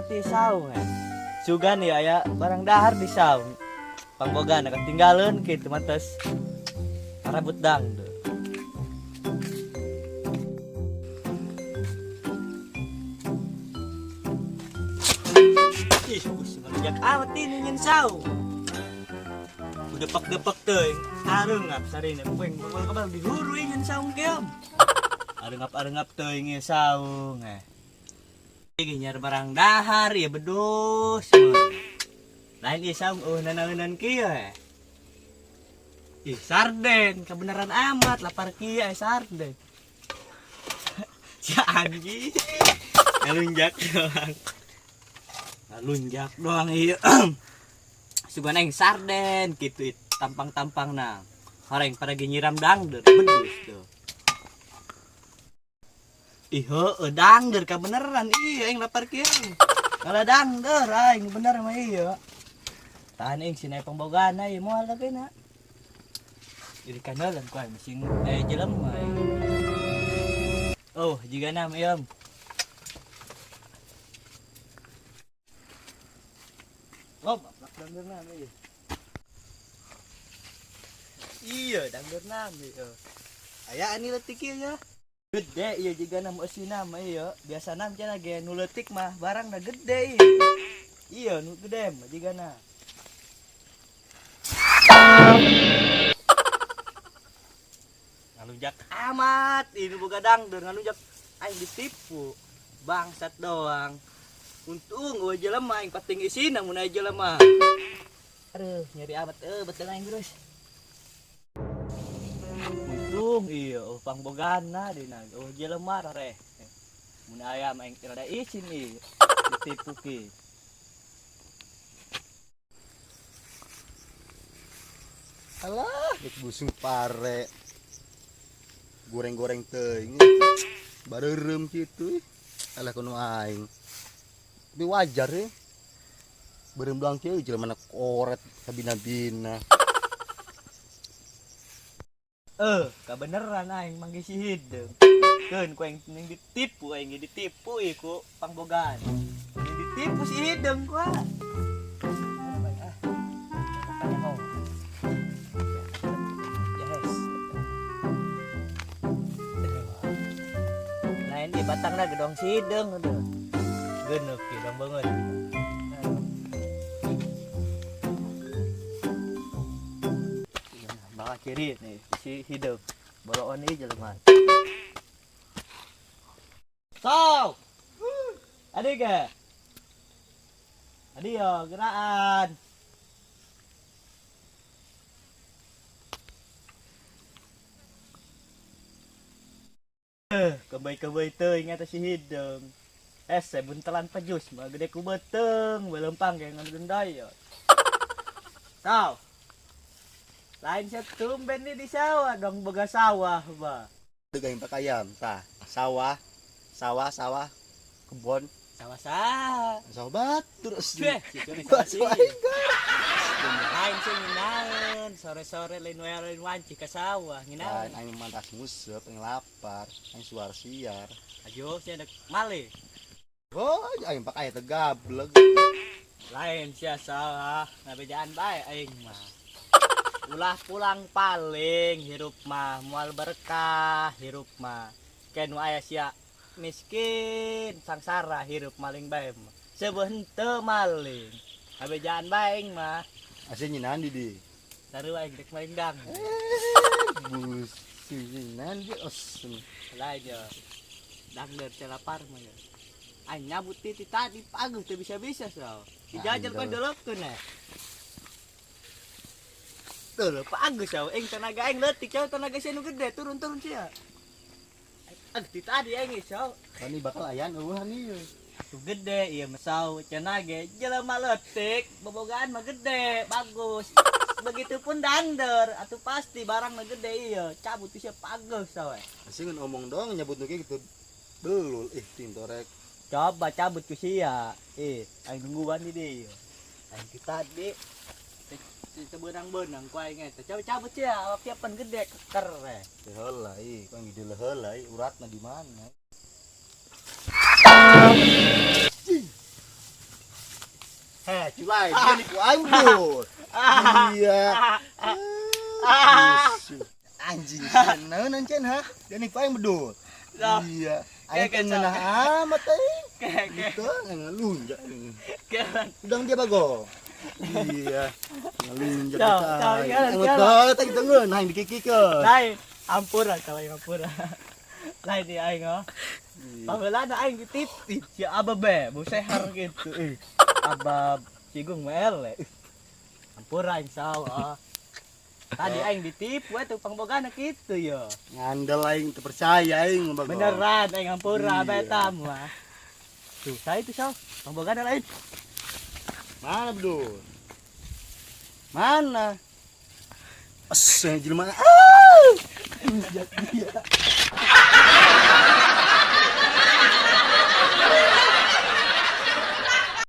Amat di saung eh. Sugan ya aya barang dahar di saung. Pangbogana ketinggalan kitu mah tes. Arabut dangdut. Ih, ngalunjak amat ini nyen saung. Udah teuing, areungap sarine poeng bakal kabal dihuru nyen saung keom. Areungap-areungap teuing ieu saung eh. Iki nyar barang dahar ya bedus. Lain ieu saung eueuh nanaeunan kieu eh. Ih, sarden, kebenaran amat lapar kieu eh sarden. Si anjing. Ngalunjak doang. Ngalunjak doang ieu. Sugan aing sarden kitu tampang-tampang na. Horeng pada nyiram dangdeur bedus tuh. Ih heueuh dangdeur kabeneran iya aing lapar kieu. Ngala dangdeur aing bener mah iya. Tahan aing sina pangbogana ieu moal tapi na. Jadi kanalan ku aing sing jelema aing. Oh, jiga na ieu. Oh, baplak dangdeur na ieu. Iya, dangdeur na ieu. Aya ani leutik ieu ya. Gede iya jiga na eusina mah iya. Biasana cenah ge nu leutik mah barangna gede iya. Iya nu gede mah jiga na. Ngalunjak amat ini boga dangdeur ngalunjak aing ditipu. Bangsat doang. Untung eueuh jelema aing pating isina mun aya jelema. Aduh, nyeri amat betul aing terus. Untung iya oh pangbogana dina oh jelema rareh. Mun aya mah aing rada isin ieu ditipu ki. Alah, dek busung pare. Goreng-goreng teuing. Bareureum kitu ih. Alah kuno aing. Tapi wajar ya. Beureum doang kieu jelema na koret sabina-bina. Kabeneran aing manggih si hideung. Keun ku aing ning ditipu aing ditipu ieu ku pangbogaan. Ning ditipu si hideung ku. Ah. Lain di batangna gedong si hideung udah. Geuneup ieu dong beungeut. Bakal kiri nih si hideung. Boloon ieu jelema. Sok. Adi ge. Adi yo geraan. Kebay-kebay teuing eta si hideung. Saya buntelan pejus mah gede ku beuteung, belempang ge ngan gendayot. Tau. Lain sia tumben nih di sawah dong boga sawah ba. Teu geuning pakayam tah. Sawah, sawah, sawah, kebon. Sawah saha? Sawah batur Cueh, situ di Sawah sawah. aing. Lain sia nginaeun, sore-sore lain wae lain wanci ka sawah nginaeun. Lain aing mantas nguseup, aing lapar, aing suar siar. Ayo sia dek malih. Oh, aing pakaya teh gablek. Lain sia sawah, ngabejaan bae aing mah. Ulah pulang paling hirup mah moal berkah hirup mah. Ken nu aya sia miskin sangsara hirup maling bae mah. Seueuh henteu maling. Ngabejaan bae aing mah. Asa nyinaan di di. Sarua aing rek maling dang. Busi nyinaan di os. Lain yo. Dangdeur sia lapar mah yo. Aing nyabut titi tadi paguh teu bisa-bisa so. Dijajal Nah, pan dolopkeun eh. Tuh lho, paguh so. Aing tenaga aing leutik so, tenaga sia nu gede turun-turun sia. Aing ti tadi aing so. Kan bakal ayaan eueuhan ieu. Tuh gede ieu mah sau cenah ge jelema leutik bobogaan mah gede bagus. Begitupun dangdeur atuh pasti barang mah gede ieu. Cabut sia paguh so. Asing ngan omong doang nyabut nu kieu gitu. Belul ih tintorek. Coba cabut ku sia. Aing nungguan di dieu. Aing ti tadi sebenang-benang ku aing eta. Coba cabut sia, awak sia pan gede keker eh. Teu heula ih, ku aing gede heula ih, uratna di mana? Heh, culai, dia nipu aing bro. Iya. Anjing, naon anjing ha? Dia nipu aing bedul. Iya. Aing kan ngeunah amat aing. Gitu, ngelunjak. Udang dia bago. Iya. Ngelunjak kita. Betul, tadi tunggu, nah dikikikeun. Lain, ampura kalau aing ampura. Lain di aing oh. Paheulana aing dititip si Abah be, bu sehar gitu. Ih. Abah cigung mele. Ampura aing sawa. Tadi aing ditipu atuh pangbogana kitu yo. Ngandel aing teu percaya aing bago. Beneran aing ampura bae tamu ah. Tuh, saya itu saw. Pangbogana lain. Mana bedul? Mana? Asal jelema. Ah! Dia.